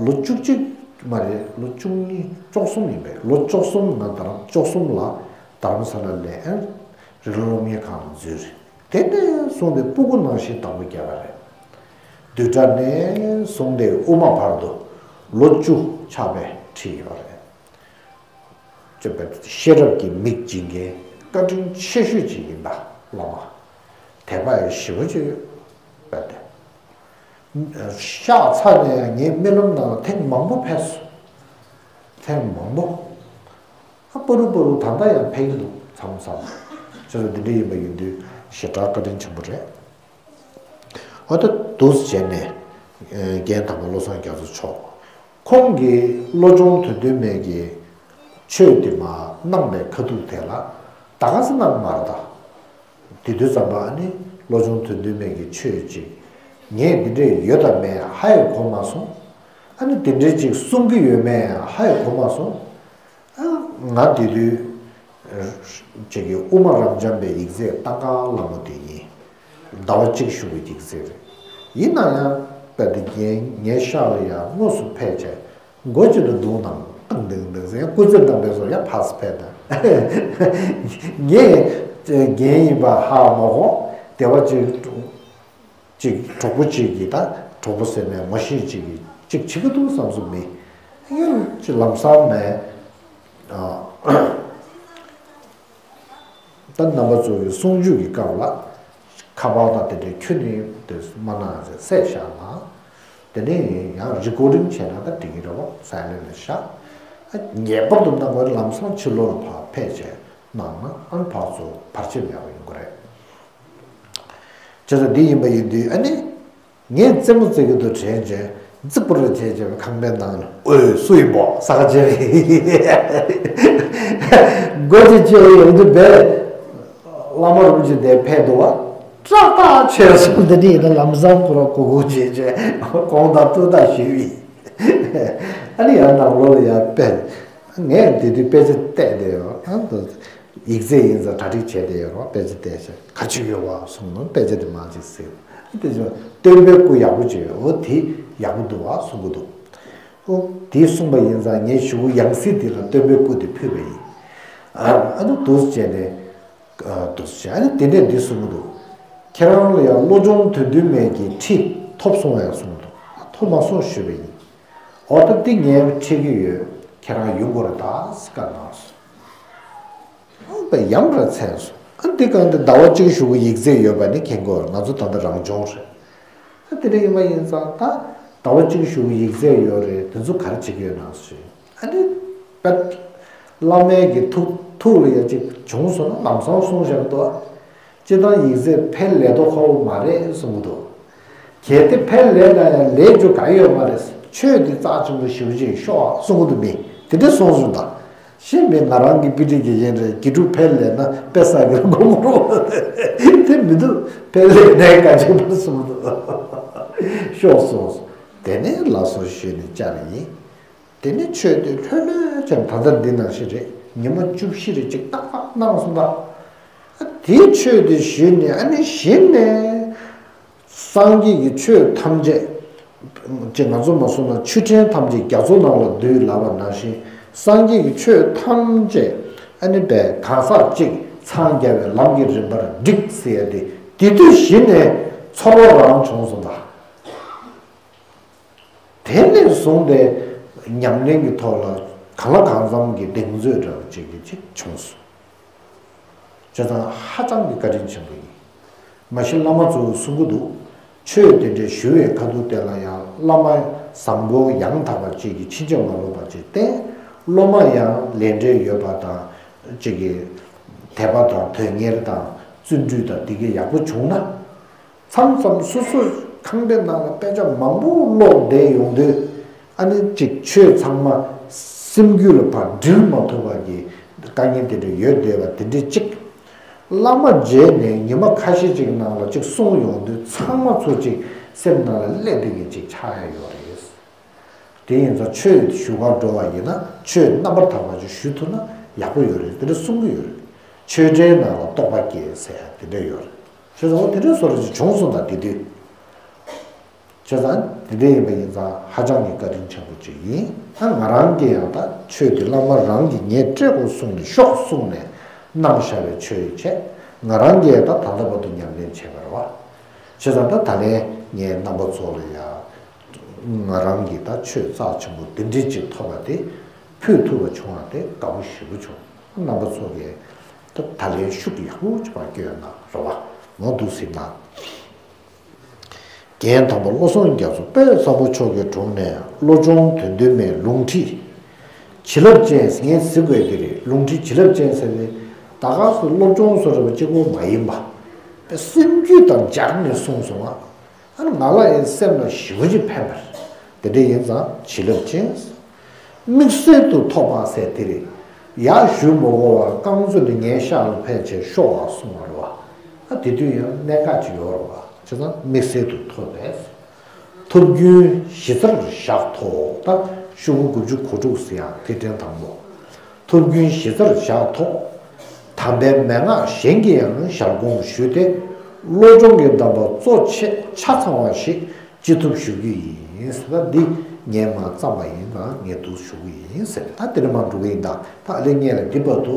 ལོ་བཅུ་གཅིག་མ་རེད། ལོ་བཅུ་གཉིས། བཅུ་གསུམ་ཡིན་པས། ལོ་བཅུ་གསུམ་ང་རྡ་རམ། བཅུ་གསུམ་ལ་རྡ་རམ་ས་ལ་ལ་ཡང་རི་ལོ་སློབ་གཉེར་ཁང་ལ་འཛུལ་རེད། དེ་ནས་བཟུང་སྟེ་སྤུ་གུ་ནང་བཞིན་བདག་པོ་རྒྱག་པ་རེད། བདུན་ཕྲག་ནས་བཟུང་སྟེ་དབུ་མ་བར་དུ་ལོ་བཅུ་ཆགས་པའི་ཁྲིད་ཡོད་རེད། ཅེས་པའི་ཤེས་རབ་ཀྱི་མིག་སྦྱིན་མཁན་བཀའ་དྲིན་ཆེ་ཤོས་ཅིག་ཡིན་པ། བླ་མ་དད་པ་ཡང་ཞེ་པོ་ཅིག་ཡོད་པ་དེ། གཤགས་ཚར་ནས་ངའི་རྨི་ལམ་ནང་ལ་ཐེངས་མང་པོ་ཕེབས་སོང་། ཐེངས་མང་པོ། ཨ་པ་རུ་པ་རུ་ད་ལྟ་ཡང་ཕན་གྱི་འདུག་མཚམས་མཚམས། བྱས་ཙང་འདི་འདྲ་ཡིན་པ་ཡིན་དུས་ཞེ་དྲག་བཀའ་དྲིན་ཆེན་པོ་རེད། འོ་ད་འདུག་སེ་བྱས་ནས་རྒན་དམ་པ་བློ་བཟང་རྒྱ་མཚོ་མཆོག་ཁོང་གིས་བློ་སྦྱོང་དོན་བདུན་མའི་གི་ཆོས་དེ་མར་གནང་པའི་ཁ་ཐུག་དེ་ལ་ད་ག་ས་གནང་མ་རེད་ད། དེ་དུས་ཙམ་པ་ཨ་ནི་བློ་སྦྱོང་དོན་བདུན་མའི་གི་ཆོས་ཅིག་ངས་འདི་འདྲས་ཡོད་དམ་མེད་ཧ་ཡང་གོ་མ་སོང་། ཨ་ནི་འདི་འདྲས་ཅིག་གསུང་གི་ཡོད་མེད་ཧ་ཡང་གོ་མ་སོང་། ཨ། ང་དེ་དུས་ཅིག་གི་དབུ་མ་རབ་འབྱམས་པའི་ཡིག་ཚད་ལྟ་ག་སླ་མོ་དེ་ཡིན། ཟླ་བ་གཅིག་བཞུགས་པའི་ཡིག་ཚད་རེད། ཡིན་ན་ཡང་དཔེ་དེ་རྒན་ངའི་ཤག་ལ་ཡང་དངོས་སུ་ཕེབས་བྱས་མགོ་གཅིག་ཏུ་བརྡུངས་དང་ཏང་ཏིང་ཏིང་ཟེར་ཡང་སྐུ་ཚེ་བསྟན་པའི་བཟོ་ཡང་ཕར་ཕེབས་དང་། ངས་རྒན་ཡིན་པ་ཧ་མ་གོ་བདེ་བ་ཅིག་ཅིག་གྲོགས་པོ་གཅིག་གིས་ད་གྲོགས་པོ་ཟེར་ནས་མ་ཤེས་གཅིག་གིས་གཅིག་བྱེད་ཀྱི་འདུག་བསམ་སོང་མི། ཡང་ཅིག་ལམ་སང་ནས་ཨ། ད་རྣམ་པ་ཚོ་གི་གསུང་ཆོས་ཀྱི་སྐབས་ལ་ཁ་པར་དང་དེ་འདྲའི་ཁྱོན་ནས་དེ་མ་གནང་ཟེར་བསད་བཞག་ན། དེ་ནས་ཡང་རི་ཀོར་ཌིང་བྱས་ན་ད་འགྲིག་གི་རེད་བ། སའི་ལེན་ལ་བཞག་ངེས་པར་དུ་གནང་དགོས། ལམ་སང་ཕྱི་ལོགས་ལ་ཕར་ཕེབས་བྱས་གནང་ན་ཨ་ནི་ཕར་ཚུར་བར་ཆད་མེད་པ་ཡོང་གི་རེད། བྱས་ཙང་འདི་ཡིན་པ་ཡིན་དུས་ཨ་ནི། ངས་རྩེད་མོ་རྩེ་གི་འདུག་དྲན་བྱས་རྫིག་པོ་རེ་བྱས་བྱས་པའི་ཁང་པའི་ནང་ནས། ཨོའི་སུ་ཡིན་པོ་ས་ཁ་བྱས་རེད། སྒོ་ཅིག་ཕྱེ་ཡོང་དུས་བས་བླ་མ་རིན་པོ་ཆེ་དེ་ཕེབས་འདུག་བ། ཏག་ཏག་བྱས་སོང་། འདི་འདྲ་ཡིན་ན་ལམ་སང་ཁོ་རང་གུག་གུག་བྱས་བྱས་གོང་དང་ཏུ་ད་ཞུས་པ་ཡིན། ཨ་ནི་ཡང་ནང་ལོགས་ལ་ཡར་ཕེབས། ངས་དེ་དུས་དཔེ་ཆ་བལྟས་བསྡད་ཡོད། ཡང་དུ། ཡིག་ཚད་ཡིན་ཙང་གྲ་སྒྲིག་བྱས་བསྡད་ཡོད་རེད་བ། དཔེ་ཆ་བལྟས་བྱས་ག་ཅིག་ཡོད་བ་གསུངས་ནོ། དཔེ་ཆ་དེ་མ་ཅིག་གཟིགས། དེ་ཚོ་སྟོན་པའི་སྐུ་ཡག་པོ་ཅིག་ཡོད། འོ་དེ་ཡག་པོ་འདུག་བ་གསུང་གི་འདུག་འོ་དེ་གསུངས་པ་ཡིན་ཙང་ངས་གཞུག་གུ་ཡང་སྲིད་དེ་ལ་སྟོན་པའི་སྐུ་དེ་ཕུལ་བ་ཡིན། ཨ་ནི་འདུག་སེ་བྱས་ནས་འདུག་སེ་བྱས། ཨ་ནི་དེ་ནས་འདི་གསུང་གི་འདུག་ཁྱེད་རང་ལ་ཡང་བློ་སྦྱོང་དོན་བདུན་མའི་གི་ཁྲིད་ཐོབ་སོང་བས་གསུང་གི་འདུག་ཐོབ་མ་སོང་ཞུས་པ་ཡིན། འོ་ད་འདི་ངས་ཁྲིད་ཀྱི་ཡོད། ཁྱེད་རང་ཡོང་དགོས་རེད་ད་ཟེར་བཀའ་གནང་སོང་། ཨ་ནི་ཡ་མཚན་སོང་། ཨ་འདི་གང་དུ་ཟླ་བ་གཅིག་བཞུགས་པའི་ཡིག་ཚད་ཡོད་པ་ནི་མཁྱེན་གྱི་ཡོད་རེད། ང་ཚོ་ད་ལྟ་རང་སྦྱོང་རེད། ཨ་དེ་འདྲ་ཡིན་པ་ཡིན་ཙང་ད་ཟླ་བ་གཅིག་བཞུགས་པའི་ཡིག་ཚད་ཡོད་རེད། དེ་ཚོ་ག་རེ་བྱེད་ཀྱི་ཡོད་ན་ཞུས། ཨ་ནི་པད་བླ་མའི་གི་ཐུགས་ཐུགས་ལ་ཡ་གཅིག་བྱུང་སོང་ན་ལམ་སང་གསུངས་བཞག་འདུག་སྤྱིར་བཏང་ཡིག་ཚད་ཕལ་ལས་དོ་ཁ་བོ་མ་རེད་གསུང་གི་འདུག་གལ་ཏེ་ཕལ་ལས་ན་ཡང་ལས་རྒྱུ་ག་ཡོད་མ་རེད། ཆོས་འདི་རྩ་ཆེན་པོ་ཞེ་པོ་ཅིག་ཤོག་གསུང་གི་འདུག་མི་དེ་འདྲ་གསུངས་སོང་ད། ཤེས་མེད་ང་རང་གི་དཔེ་ཁྲིད་ཀྱི་ཡིན་རེད། དགེ་ཕྲུག་ཕལ་ལས་ན་དཔེ་བསགས་ཀྱི་དགོངས་རོགས། དེ་མི་འདུག་ཕལ་ལས་ནས་ག་ཅིག་མ་གསུང་གི་འདུག་ཤོག་གསུངས་སོང་། དེ་ནས་ལགས་སོ་ཞུས་ནས་བཅར་ཡིན། དེ་ནས་ཆོས་དེ་ལྷོད་ལྷོད་ཀྱང་ད་ལྟ་འདི་ནང་བཞིན་རེད། ཉི་མ་བཅུ་བཞི་རེ་གཅིག་ཏག་ཏག་གནང་སོང་ད། དེའི་ཆོས་དེ་ཞུས་ནས་ཨ་ནི་གཞི་ནས་སངས་རྒྱས་ཀྱི་ཆོས་ཐམས་ཅད་ཅེས་ང་ཚོ་མ་གསུངས་ན་ཆོས་ཕྲན་ཐམས་ཅད་རྒྱ་མཚོ་ནང་ལ་འདུས་ལབ་པ་ནང་བཞིན་སངས་རྒྱས་ཀྱི་ཆོས་ཐམས་ཅད་ཨ་ནི་པའི་གང་ཟག་གཅིག་འཚང་རྒྱ་བའི་ལམ་གྱི་རིམ་པར་བསྒྲིགས་ཟེར་ཡ་དེ་དེ་དུས་གཞི་ནས་ཚོར་བ་རང་བྱུང་སོང་ད། དེ་ནས་བཟུང་སྟེ་ཉམས་ལེན་གྱི་ཐོག་ལ་གང་ལ་གང་འཚམ་གྱི་གདེང་ཚོད་འདྲ་བ་ཅིག་གི་ཅིག་བྱུང་སོང་། བྱས་ཙང་ཧ་ཅང་གི་བཀའ་དྲིན་ཆེན་པོ་ཡིན། མ་གཞི་བླ་མ་ཚོས་གསུང་གི་འདུག་ཆོས་དེ་འདྲའི་ཞུ་བའི་ཁ་ཐུག་དེ་ལ་ཡང་བླ་མ་བཟང་པོ་ཡང་དག་པ་ཅིག་གིས་ཕྱིན་ཅི་མ་ལོག་པ་ཅིག་བསྟན། སློབ་མ་ཡང་ལས་འབྲེལ་ཡོད་པ་དང་ཅིག་གི་དད་པ་དང་དོན་གཉེར་དང་བརྩོན་འགྲུས་དང་དེ་གའི་ཡག་པོ་བྱུང་ན། མཚམས་མཚམས་སོ་སོ་ཁང་པའི་ནང་ལ་དཔེ་ཆ་མང་པོ་ཀློག་བསྡད་ཡོང་དུས་ཨ་ནི་ཅིག་ཆོས་ཚང་མ་སེམས་རྒྱུད་ལ་ཕར་འདྲིལ་མ་ཐུབ་པ་གི་དཀའ་ངལ་དེ་འདྲ་ཡོད་བསྡད་པ་དེ་འདྲ་ཅིག་བླ་མ་མཇལ་ནས་ཉི་མ་ཁ་ཤས་ཅིག་ནང་ལ་ཅིག་གསུངས་ཡོང་དུས་ཚང་མ་ཚོ་ཅིག་སེམས་ནང་ལ་སླེབས་བསྡད་མཁན་ཅིག་ཆགས་ཡ་ཡོད་རེད། དེ་ཡིན་ཙང་ཆོས་ཞུ་གར་འགྲོ་བ་ཡིན་ན་ཆོས་རྣམ་པར་དག་པ་ཅིག་ཞུ་ཐུབ་ན་ཡག་པོ་ཡོད་རེད། དེ་འདྲ་གསུང་གི་ཡོད་རེད། ཆོས་འབྲེལ་ནང་ལ་རྟོགས་པ་སྐྱེས་ཟེར་ཡ་དེ་འདྲ་ཡོད་རེད། བྱས་ཙང་འོ་དེ་འདྲའི་བཟོ་འདྲ་ཅིག་བྱུང་སོང་ད་དེ་དུས། བྱས་ཙང་དེ་འདྲ་ཡིན་པ་ཡིན་ཙང་ཧ་ཅང་གི་བཀའ་དྲིན་ཆེན་པོ་ཅིག་ཡིན། ད་ང་རང་གིས་ཡང་ད་ཆོས་དེ་བླ་མ་རང་གིས་ངས་སྤྲད་དགོས་གསུངས་ནས་ཤོག་གསུངས་ནས་གནང་བཞག་པའི་ཆོས་ཡིན་བྱས། ང་རང་གིས་ད་ད་ལྟ་བར་དུ་ཉམས་ལེན་བྱས་པ་རེད་བ། བྱས་ཙང་ད་ད་ལན་ངས་རྣམ་པ་ཚོ་ལ་ཡང་ང་རང་གིས་ད་ཆོས་རྩ་ཆེན་པོ་འདི་འདྲ་ཅིག་ཐོབ་པ་དེ་ཕུལ་ཐུབ་པ་བྱུང་བ་དེ་དགའ་པོ་ཞེ་པོ་བྱུང་། རྣམ་པ་ཚོ་གིས་ད་ད་ལན་ཤུགས་ཡག་པོ་ཅིག་ཕར་སྐྱོན་གནང་རེད་བ། འོ་འདུག་སེ་གནང་། རྒན་དམ་པ་བློ་བཟང་རྒྱ་མཚོ་དཔལ་བཟང་པོ་མཆོག་གི་དྲུང་ནས་བློ་སྦྱོང་དོན་བདུན་མའི་ལུང་ཁྲིད་ བྱིན་རླབས་ཅན་ཟེར་ངས་ཟེར་དགོས་དེ་རེད། ལུང་ཁྲིད་བྱིན་རླབས་ཅན་ཟེར་ནས་ད་ག་སུ་སློབ་སྦྱོང་སོ་རེ་བ་གཅིག་པོ་མ་ཡིན་པ། དཔེ་སེམས་རྒྱུད་དང་སྦྱར་ནས་གསུངས་སོང་ང་། ཨ་ནི་ང་ལ་ཡང་སེམས་ལ་ཞེ་པོ་ཅིག་ཕན་པ་རེད། དེ་འདྲ་ཡིན་ཙང་བྱིན་རླབས་ཅན། དམིགས་བསལ་དུ་ཐོབ་པ་ཟེར་དེ་རེད། ཡར་ཞུ་མི་དགོས་པར་རྐང་བཙུགས་ནས་ངའི་ཤག་ལ་ཕེབས་བྱས་ཤོག་ཨ་གསུང་བ་རེད་བ། ཨ་དེ་དུས་ཡང་གནད་འགག་ཅིག་ཡོད་རེད་བ། བྱས་ཙང་དམིགས་བསལ་དུ་ཐོབ་པས། ཐུབ་རྒྱུན་གཞི་རྩར་བཞག་ཐོག་ད་ཤོག་གུ་དགུ་བཅུ་གོ་དྲུག་ཟེར་ཡང་དེ་དྲན་དང་པོ། ཐུབ་རྒྱུན་གཞི་རྩར་བཞག་ཐོག་དམ་པའི་མན་ངག་གཞན་གྱི་ཡང་ཞལ་སྒོམ་ཞུས་ཏེ། བློ་སྦྱོང་གི་གདམས་པ་གཙོ་ཆེ་ཆ་ཚང་བ་ཞིག་ཅི་ཐུབ་ཞུ་རྒྱུ་ཡིན་ཟེར། ད་འདི་ངས་མ་བརྩམས་པ་ཡིན་ཙང་ངས་འདུག་ཞུ་གི་ཡིན་ཟེར། ད་དེ་ནས་མར་འགྲོ་གི་ཡིན། ད་ད་ཨ་ལེ་ངས་ལ་འདི་བར་དུ་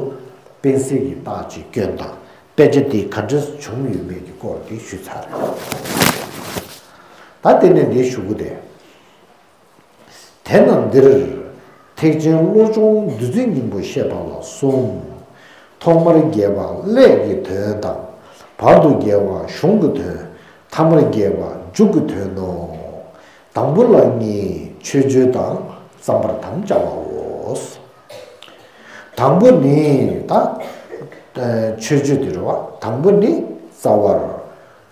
པེན་སིལ་གྱི་རྟགས་ཅིག་སྐྱོན་དང་དཔེ་ཆ་འདི་ག་འདྲ་བྱུང་ཡོད་མེད་ཀྱི་སྐོར་འདི་ཞུས་ཚར་རེད། ད་དེ་ནས་འདི་ཞུ་གི་དེ། དེས་ན་འདིར་ཐེག་ཆེན་བློ་སྦྱོང་བདུད་རྩིའི་སྙིང་པོ་བཤད་པ་ལ་གསུམ། ཐོག་མར་རྒྱས་པ་ཀླད་ཀྱི་དོན་དང་། བར་དུ་རྒྱས་པ་གཞུང་གི་དོན། ཐ་མར་རྒྱས་པ་མཇུག་གི་དོན་ནོ། དང་པོ་ལ་གཉིས་མཆོད་བརྗོད་དང་བརྩམ་པར་དམ་བཅའ་བའོ། དང་པོ་ནི་ད་མཆོད་བརྗོད་དེ་རེད་བ། དང་པོ་ནི་རྩ་བར་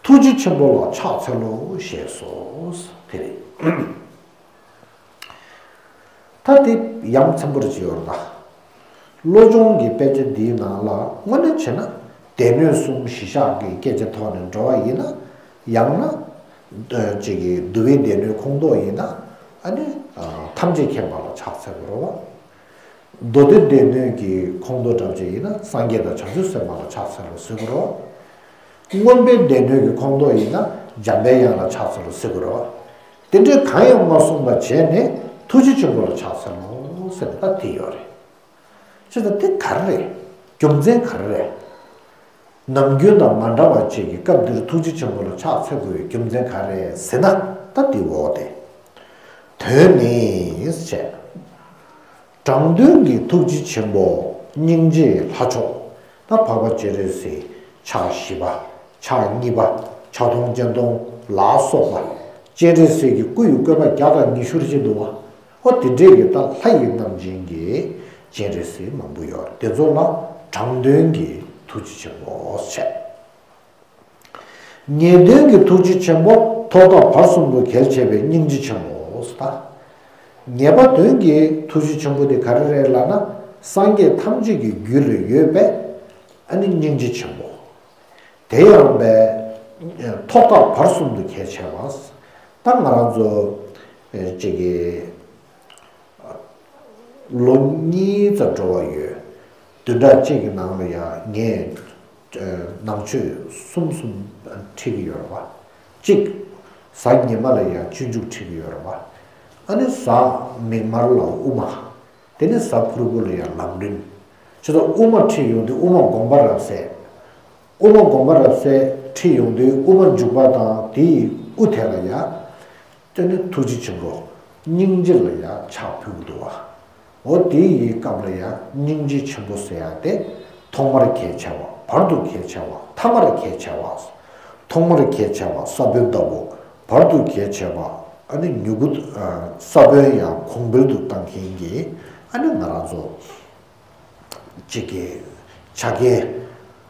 ཐུགས་རྗེ་ཆེན་པོ་ལ་ཕྱག་འཚལ་ལོ་ཞེས་སོ། དེ་རེད། ད་དེ་ཡ་མཚན་པོ་ཅིག་ཡོད་རེད་ད། བློ་སྦྱོང་གི་དཔེ་ཆ་འདིའི་ནང་ལ་དངོས་གནས་བྱས་ན་སྡེ་སྣོད་གསུམ་གཞི་བཞག་གི་སྐད་ཆ་ཐོག་ནས་འགྲོ་བ་ཡིན་ན། ཡང་ན་ཅིག་གི་བསྡུ་བའི་སྡེ་སྣོད་ཁོངས་གཏོགས་ཡིན་ན། ཨ་ནི་ཐམས་ཅད་མཁྱེན་པ་ལ་ཕྱག་འཚལ་དགོས་རེད་བ། མདོ་སྡེ་སྡེ་སྣོད་ཀྱི་ཁོངས་གཏོགས་འདྲ་ཅིག་ཡིན་ན་སངས་རྒྱས་དང་བྱང་ཆུབ་སེམས་དཔའ་ལ་ཕྱག་འཚལ་ལོ་ཟེར་དགོས་རེད་བ། མངོན་པའི་སྡེ་སྣོད་ཀྱི་ཁོངས་གཏོགས་ཡིན་ན་འཇམ་པའི་དབྱངས་ལ་ཕྱག་འཚལ་ལོ་ཟེར་དགོས་རེད་བ། དེ་འདྲའི་གང་ཡང་མ་གསུངས་པ་བྱས་ནས་ཐུགས་རྗེ་ཆེན་པོ་ལ་ཕྱག་འཚལ་ལོ་ཟེར་ནས་ད་དེ་ཡོད་རེད། ཅེས་ད་དེ་ག་རེ་རེད། རྒྱུ་མཚན་ག་རེ་རེད། ནམ་རྒྱུན་དང་མ་འདྲ་བ་ཅིག་གི་སྐབས་འདིར་ཐུགས་རྗེ་ཆེན་པོ་ལ་ཕྱག་འཚལ་དགོས་པའི་རྒྱུ་མཚན་ག་རེ་རེད་ཟེར་ན་ད་དེ་འོ་དེ། དོན་ནི་བྱས། དྲང་དོན་གྱི་ཐུགས་རྗེ་ཆེན་པོ་སྙིང་རྗེ་ལྷ་མཆོག་ད་འཕགས་པ་སྤྱན་རས་གཟིགས་ཕྱག་བཞི་པ། ཕྱག་གཉིས་པ། ཕྱག་སྟོང་སྤྱན་སྟོང་ལ་སོགས་པ། སྤྱན་རས་གཟིགས་ཀྱི་སྐུ་ཡི་བཀོད་པ་བརྒྱ་དང་ཉི་ཤུ་རེ་ཅིག་འདུག་བ། ཨོ་དེ་འདྲས་ཀྱི་ད་ལྷ་ཡི་རྣམ་བྱེད་ཀྱི་སྤྱན་རས་གཟིགས་མང་པོ་ཡོད་རེད། དེ་ཚོ་ལ་དྲང་དོན་གྱི་ཐུགས་རྗེ་ཆེན་པོ་བྱས། ངེས་དོན་གྱི་ཐུགས་རྗེ་ཆེན་པོ་ཐོག་མཐའ་བར་གསུམ་དུ་གལ་ཆེ་བའི་སྙིང་རྗེ་ཆེན་པོ་ཟེར་ད། ངེས་པ་དོན་གྱི་ཐུགས་རྗེ་ཆེན་པོ་དེ་ག་རེ་རེད་ལབ་ན། སངས་རྒྱས་ཐམས་ཅད་ཀྱི་རྒྱུད་ལ་ཡོད་པའི་ཨ་ནི་སྙིང་རྗེ་ཆེན་པོ། དེ་ཡང་བས་ཐོག་མཐའ་བར་གསུམ་དུ་གལ་ཆེ་བ། ད་ང་རང་ཚོ་ཅིག་གི་ལོ་གཉིས་ཙམ་འགྲོ་བ་ཡོད། བདུན་ཕྲག་གཅིག་གི་ནང་ལ་ཡང་ངས་ནང་ཆོས་གསུམ་གསུམ་ཁྲིད་ཀྱི་ཡོད་རེད་བ། གཅིག་གཟའ་ཉི་མ་ལ་ཡང་སྤྱོད་འཇུག་ཁྲིད་ཀྱི་ཡོད་རེད་བ། ཨ་ནི་གཟའ་མིག་དམར་ལ་དབུ་མ། དེ་ནས་གཟའ་ཕུར་བུ་ལ་ཡང་ལམ་རིམ། ཅེས་དབུ་མ་ཁྲིད་ཡོང་དུས་དབུ་མ་དགོངས་པ་རབ་གསལ། དབུ་མ་དགོངས་པ་རབ་གསལ་ཁྲིད་ཡོང་དུས་དབུ་མ་འཇུག་པ་དང་དེའི་དབུ་དེ་ལ་ཡང་། དེ་ནི་ཐུགས་རྗེ་ཆེན་པོ་སྙིང་རྗེ་ལ་ཡང་ཕྱག་ཕུལ་གྱི་འདུག་བ། འོ་དེ་ཡི་སྐབས་ལ་ཡང་སྙིང་རྗེ་ཆེན་པོ་ཟེར་ཡ་དེ་ཐོག་མར་གལ་ཆེ་བ། བར་དུ་གལ་ཆེ་བ། ཐ་མར་གལ་ཆེ་བ། ཐོག་མར་གལ་ཆེ་བ་ས་བོན་ལྟ་བུ། བར་དུ་གལ་ཆེ་བ། ཨ་ནི་མྱུ་གུ་ས་བོན་ཡང་གོང་འཕེལ་དུ་བཏང་མཁན་གྱི་ཨ་ནི་ང་རང་ཚོ། གཅིག་གི་ཆ་རྐྱེན་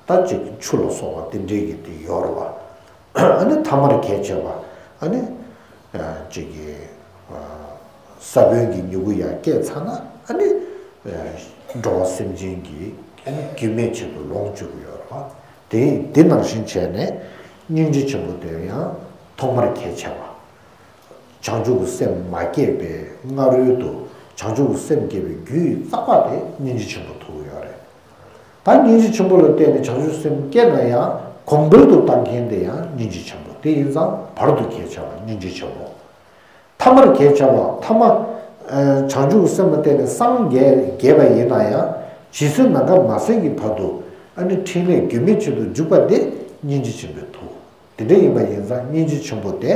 ད་གཅིག་ཆུ་ལ་སོགས་པ་དེ་འདྲའི་གི་དེ་ཡོད་རེད་བ། ཨ་ནི་ཐ་མར་གལ་ཆེ་བ། ཨ་ནི་གཅིག་གི་ས་བོན་གྱི་མྱུ་གུ་ཡང་སྐྱེས་ཚར་ན་ཨ་ནི་འགྲོ་བ་སེམས་ཅན་གྱི་ཨ་ནི་རྒྱུད་སྨིན་ཆེད་དུ་ལོངས་སྤྱོད་ཀྱི་ཡོད་རེད་བ། དེ་དེ་ནང་བཞིན་བྱས་ནས་སྙིང་རྗེ་ཆེན་པོ་དེ་ཡང་ཐོག་མར་གལ་ཆེ་བ། བྱང་ཆུབ་ཀྱི་སེམས་མ་སྐྱེས་པའི་སྔ་རོལ་དུ་བྱང་ཆུབ་ཀྱི་སེམས་སྐྱེ་བའི་རྒྱུ་ཡི་རྩ་བ་དེ་སྙིང་རྗེ་ཆེན་པོ་ཐུག་ཡོད་རེད། ད་སྙིང་རྗེ་ཆེན་པོ་ལ་བརྟེན་ནས་བྱང་ཆུབ་སེམས་སྐྱེས་ན་ཡང་གོང་འཕེལ་དུ་བཏང་མཁན་དེ་ཡང་སྙིང་རྗེ་ཆེན་པོ་དེ་ཡིན་ཙང་བར་དུ་གལ་ཆེ་བ་སྙིང་རྗེ་ཆེན་པོ། ཐ་མར་གལ་ཆེ་བ་ཐ་མ། བྱང་ཆུབ་ཀྱི་སེམས་ལ་བརྟེན་ནས་སངས་རྒྱས་རྒྱས་པ་ཡིན་ན་ཡང་ཇི་སྲིད་ནམ་མཁའ་མ་ཟིན་གྱི་བར་དུ་ཨ་ནི་འཕྲིན་ལས་རྒྱུན་མི་ཆད་དུ་འཇུག་པ་དེ་སྙིང་རྗེ་ཆེན་པོའི་ཐུག་དེ་འདྲ་ཡིན་པ་ཡིན་ཙང་སྙིང་རྗེ་ཆེན་པོ་དེ་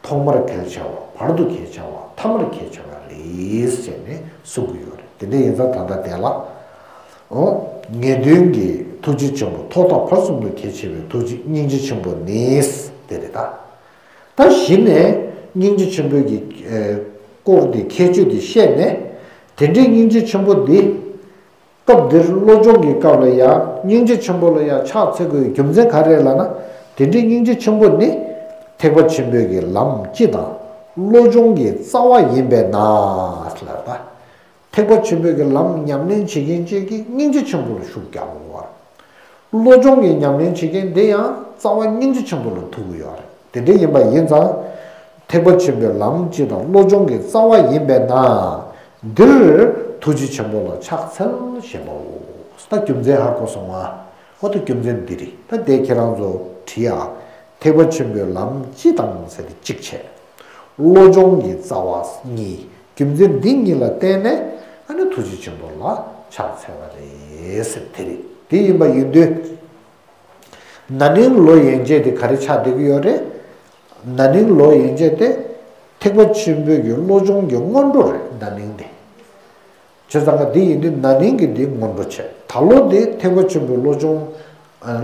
ཐོག་མར་གལ་ཆེ་བ། བར་དུ་གལ་ཆེ་བ། ཐ་མར་གལ་ཆེ་བ་རེད་ཟེར་ནས་གསུང་གི་ཡོད་རེད། དེ་འདྲ་ཡིན་ཙང་ད་ལྟ་དེ་ལ། འོ། ངེས་དོན་གྱི་ཐུགས་རྗེ་ཆེན་པོ་ཐོག་མཐའ་བར་གསུམ་དུ་གལ་ཆེ་བའི་ཐུགས་རྗེ་སྙིང་རྗེ་ཆེན་པོ་ནི། དེ་རེད་ད། ད་གཞི་ནས་སྙིང་རྗེ་ཆེན་པོའི་གི་སྐོར་དེ་ཁྱད་ཆོས་དེ་བཤད་ནས། དེ་འདྲའི་སྙིང་རྗེ་ཆེན་པོ་འདི། སྐབས་འདིར་བློ་སྦྱོང་གི་སྐབས་ལ་ཡང་སྙིང་རྗེ་ཆེན་པོ་ལ་ཡང་ཕྱག་འཚལ་དགོས་པའི་རྒྱུ་མཚན་ག་རེ་ལབ་ན། དེ་འདྲའི་སྙིང་རྗེ་ཆེན་པོ་ནི་ཐེག་པ་ཆེན་པོའི་གི་ལམ་སྤྱི་དང་བློ་སྦྱོང་གི་རྩ་བ་ཡིན་པས་ན་ལབ་པ། ཐེག་པ་ཆེན་པོའི་གི་ལམ་ཉམས་ལེན་བྱེད་མཁན་གཅིག་གིས་སྙིང་རྗེ་ཆེན་པོ་ལ་ཤུགས་རྒྱག་དགོས་པ། བློ་སྦྱོང་གི་ཉམས་ལེན་བྱེད་མཁན་དེ་ཡང་རྩ་བ་སྙིང་རྗེ་ཆེན་པོ་ལ་ཐུག་གི་ཡོད་རེད། དེ་འདྲ་ཡིན་པ་ཡིན་ཙང་། ཐེག་པ་ཆེན་པོའི་ལམ་སྤྱི་དང་བློ་སྦྱོང་གི་རྩ་བ་ཡིན་པས་ན། འདིར་ཐུགས་རྗེ་ཆེན་པོ་ལ་ཕྱག་འཚལ་ཞེས་པའོ། ད་རྒྱུ་མཚན་ཧ་གོ་སོང་ང་། འོ་ད་རྒྱུ་མཚན་འདི་རེད། ད་དེ་ཁྱེད་རང་ཚོ་བྲིས་ཨ། ཐེག་པ་ཆེན་པོའི་ལམ་སྤྱི་དང་ཟེར་ཏེ་གཅིག་བྱས། བློ་སྦྱོང་གི་རྩ་བ་གཉིས། རྒྱུ་མཚན་འདི་གཉིས་ལ་བརྟེན་ནས་ཨ་ནི་ཐུགས་རྗེ་ཆེན་པོ་ལ་ཕྱག་འཚལ་བ་རེད་ཟེར་དེ་རེད། དེ་ཡིན་པ་ཡིན་དུས། ན་ནིང་ལོ་ཡན་ཆད་དེ་ག་རེ་ཆགས་བསྡད་ཀྱི་ཡོད་རེད། ན་ནིང་ལོ་ཡན་ཆད་དེ་ཐེག་པ་ཆེན་པོའི་གི་བློ་སྦྱོང་གི་སྔོན་འགྲོ་རེད། ན་ནིང་དེ། བྱས་ཙང་ཀ་འདི་ཡིན་དུས་ན་ནིང་གི་འདི་སྔོན་འགྲོ་བྱས། ད་ལོ་འདི་ཐེག་པ་ཆེན་པོའི་བློ་སྦྱོང་།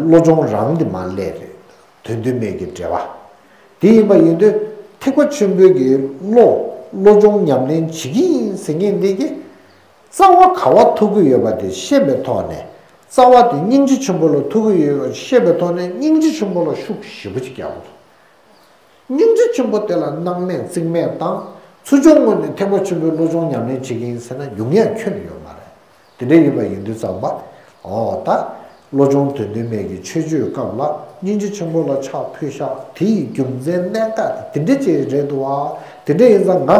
བློ་སྦྱོང་རང་འདི་མར་སླེབས་རེད། དོན་མཐུན་མེད་ཀྱི་འབྲེལ་བ། དེ་ཡིན་པ་ཡིན་དུས་ཐེག་པ་ཆེན་པོའི་གི་བློ། བློ་སྦྱོང་ཉམས་ལེན་བྱེད་ཀྱི་ཡིན་ཟེར་མཁན་འདི་གི། རྩ་བ་ག་བ་ཐུག་གི་ཡོད་པ་དེ་ཤེས་པའི་ཐོག་ནས། རྩ་བ་དེ་སྙིང་རྗེ་ཆེན་པོ་ལ་ཐུག་གི་ཡོད་པ་ཤེས་པའི་ཐོག་ནས་སྙིང་རྗེ་ཆེན་པོ་ལ་ཤུགས་ཞེ་པོ་ཅིག་རྒྱག་དགོས། སྙིང་རྗེ་ཆེན་པོ་དེ་ལ་སྣང་མེད་རྩིས་མེད་བཏང་། ཚུར་ཕྱོགས་ངོས་ནས་ཐེག་པ་ཆེན་པོའི་བློ་སྦྱོང་ཉམས་ལེན་བྱེད་ཀྱི་ཡིན་ཟེར་ན་ཡོང་ཡ་ཁྱོན་ནས་ཡོད་མ་རེད། དེ་འདྲ་ཡིན་པ་ཡིན་དུས་ཙམ་པ། འོ་ད། བློ་སྦྱོང་དོན་མཐུན་མེད་ཀྱི་མཆོད་བརྗོད་སྐབས་ལ་སྙིང་རྗེ་ཆེན་པོ་ལ་ཕྱག་ཕུལ་ཤག་དེ་ཡི་རྒྱུ་མཚན་གནད་འགག་དེ་དེ་འདྲ་ཅིག་རེད་འདུག་བ། དེ་འདྲ་ཡིན་ཙང་ང་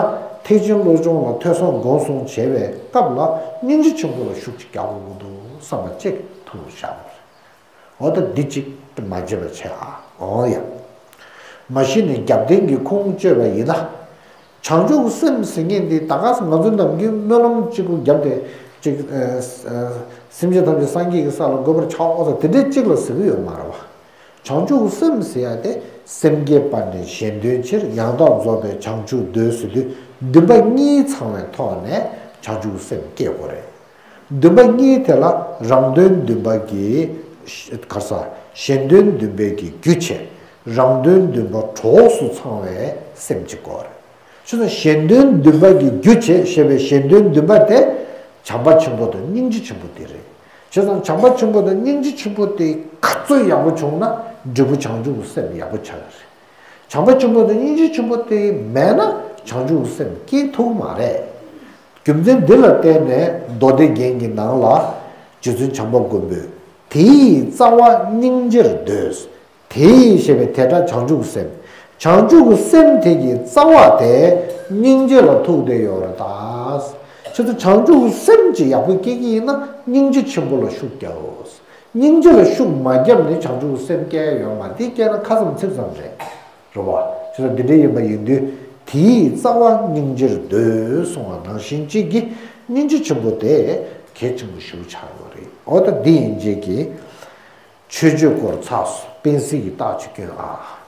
ཐེག་ཆེན་བློ་སྦྱོང་ལ་ཐོས་བསམ་སྒོམ་གསུམ་བྱེད་པའི་སྐབས་ལ་སྙིང་རྗེ་ཆེན་པོ་ལ་ཤུགས་ཅིག་རྒྱག་དགོས་ཀྱི་འདུག་བསམ་པ་ཅིག་ཐུགས་ལ་བཞག་པ་རེད། འོ་ད་འདི་གཅིག་མ་བརྗེད་པ་བྱས་ཨ། འོ་ཡ། མ་གཞི་ནས་རྒྱབ་རྟེན་གྱི་ཁུངས་བཅོལ་བ་ཡིན་ན། བྱང་ཆུབ་སེམས་ཟེར་མཁན་འདི་ད་ག་ང་ཚོ་ནམ་རྒྱུན་སྨོན་ལམ་གཅིག་པུ་བརྒྱབ་སྟེ་གཅིག་ཨ། ཨ། སེམས་ཅན་ཐམས་ཅད་སངས་རྒྱས་ཀྱི་ས་ལ་འགོད་པར་བྱའོ་ཟེར་དེ་འདྲའི་གཅིག་ལ་ཟེར་གྱི་ཡོད་མ་རེད་བ། བྱང་ཆུབ་སེམས་ཟེར་ཡ་དེ་སེམས་བསྐྱེད་པ་ནས་གཞན་དོན་ཕྱིར། ཡང་དག་རྫོགས་པའི་བྱང་ཆུབ་འདོད་ཟེར་དུས་འདུན་པ་གཉིས་ཚང་བའི་ཐོག་ནས་བྱང་ཆུབ་སེམས་བསྐྱེད་དགོས་རེད། འདུན་པ་གཉིས་དེ་ལ་རང་དོན་འདུན་པ་གི། ག་རེ་ཟ། གཞན་དོན་འདུན་པའི་གི་རྒྱུ་བྱས། རང་དོན་འདུན་པ་གྲོགས་སུ་ཚང་བའི་སེམས་ཅིག་དགོས་རེད། བྱས་ཙང་གཞན་དོན་འདུན་པ་གི་རྒྱུ་བྱས་ཞེས་པའི་གཞན་དོན་འདུན་པ་དེ་བྱམས་པ་ཆེན་པོ་དང་སྙིང་རྗེ་ཆེན་པོ་དེ་རེད། བྱས་ཙང་བྱམས་པ་ཆེན་པོ་དང་སྙིང་རྗེ་ཆེན་པོ་དེ་ག་ཚོད་ཡག་པོ་བྱུང་ན་འབྲས་བུ་བྱང་ཆུབ་ཀྱི་སེམས་ཡག་པོ་ཆགས་ཀྱི་རེད། བྱམས་པ་ཆེན་པོ་དང་སྙིང་རྗེ་ཆེན་པོ་དེ་མེད་ན་བྱང་ཆུབ་ཀྱི་སེམས་སྐྱེ་ཐུབ་མ་རེད། རྒྱུ་མཚན་འདི་ལ་བརྟེན་ནས་མདོ་སྡེ་རྒྱན་གྱི་ནང་ལ་རྗེ་བཙུན་བྱམས་པ་མགོན་པོས་དེ་ཡི་རྩ་བ་སྙིང་རྗེར་འདོད། དེ་ཡི་ཞེས་པའི་དེ་སྒྲ་བྱང་ཆུབ་སེམས། བྱང་ཆུབ་སེམས་དེ་གི་རྩ་བ་དེ་སྙིང་རྗེ་ལ་ཐུག་བསྡད་ཡོད་རེད་ད། ཁྱེད་ཚོ་བྱང་ཆུབ་སེམས་ཀྱི་ཡག་པོ་སྐྱེ་གི་ཡིན་ན་སྙིང་རྗེ་ཆེན་པོ་ལ་ཤུགས་རྒྱག་དགོས། སྙིང་རྗེ་ལ་ཤུགས་མ་བརྒྱབ་ནས་བྱང་ཆུབ་སེམས་སྐྱེ་ཡ་ཡོད་མ་རེད། དེ་སྐྱེ་ན་ཁ་ཙམ་ཚིག་ཙམ་རེད། རེད་བ། བྱས་ཙང་འདི་འདྲ་ཡིན་པ་ཡིན་དུས་དེའི་རྩ་བ་སྙིང་རྗེར་འདོད་གསུངས་པ་ནང་བཞིན་གཅིག་གིས་སྙིང་རྗེ་ཆེན་པོ་དེ་གལ་ཆེན་པོ་ཞེ་པོ་ཆགས་ཡོད་རེད། འོ་ད་འདི་ཡིན་རྗེས་ཀྱི་མཆོད་བརྗོད་སྐོར་ཚར་སོང་། པཎ་གསེར་གྱི་རྟགས་ཅིག་སྐྱོན་ཨ།